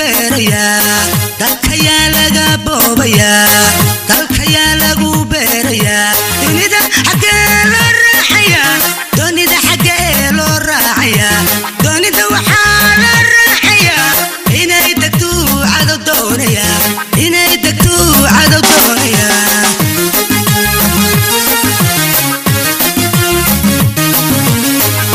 Beerayaa dalkayaa laga boobayaa, dalkayaa lagu beerayaa. Dunida xaggee loo raacayaa? Doonida xaggee loo raacayaa? Doonida waxaa loo raacayaa inay degtuu cadow doonayaa, inay degtuu cadow doonayaa.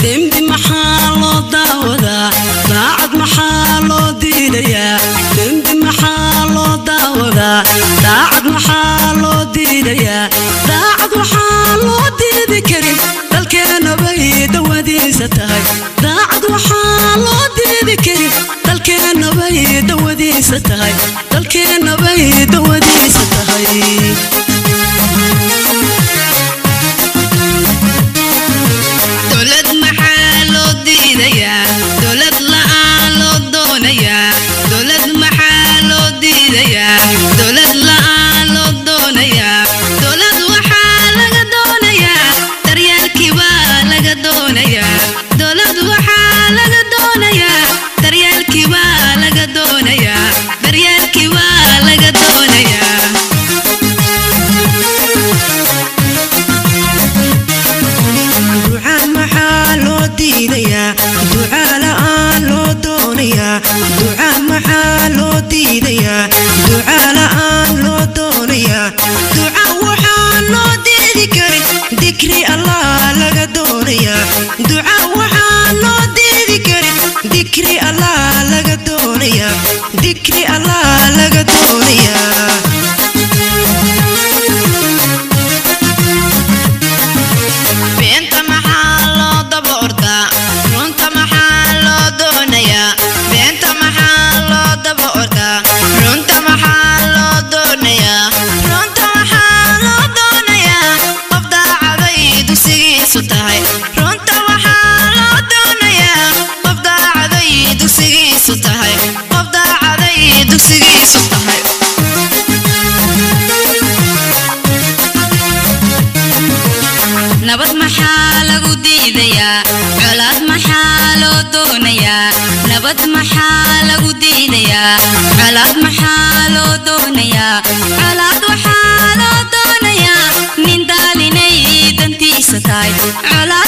Dembi maxaa loo daawadaa? Daacad maxaa loo diidayaa? Dembi maxaa loo daawadaa? Daacad maxaa loo diidayaa? Daacad waxaa loo diidi karin dalkeena bay dawadiisa tahay. Daacad waxaa loo diidi karin dalkeena bay dawadiisa tahay, dalkeena bay dawadiisa tahay. Dowlad maxaa loo diidayaa? Dowlad la'aan loo doonayaa. Dowlad maxaa loo diidayaa? Dowlad la'aan loo doonayaa. Dowlad waxaa laga doonayaa daryeelkii baa laga doonayaa. Dowlad waxaa laga doonayaa daryeelkii baa laga doonayaa, daryeelkii baa laga doonayaa. Duca maxaa loo diidayaa? Duca la'aan loo doonayaa. Duca maxaa loo diidayaa? Duca la'aan loo doonayaa. Duca waxaan loo diidi karin dikri Allah laga doonayaa. Duca waxaan loo diidi karin dikri Allah laga doonayaa, dikri Allah laga doonayaa. Beenta maxaa loo daba ordaa? Runta maxaa loo doonayaa? Beenta maxaa loo daba ordaa? Runta maxaa loo doonayaa? Runta waxaa loo doonayaa qof daacaday dugsigiisu tahay. Runta waxaa loo doonayaa qof daacaday dugsigiisu tahay, qof daacaday dugsigiisu tahay. Nabad maxaa lagu diidayaa? Colaad maxaa loo doonayaa? Nabad maxaa lagu diidayaa? Colaad maxaa loo doonayaa? Colaad waxaa loo doonayaa nin daalinay dantiisa tahay. Colaad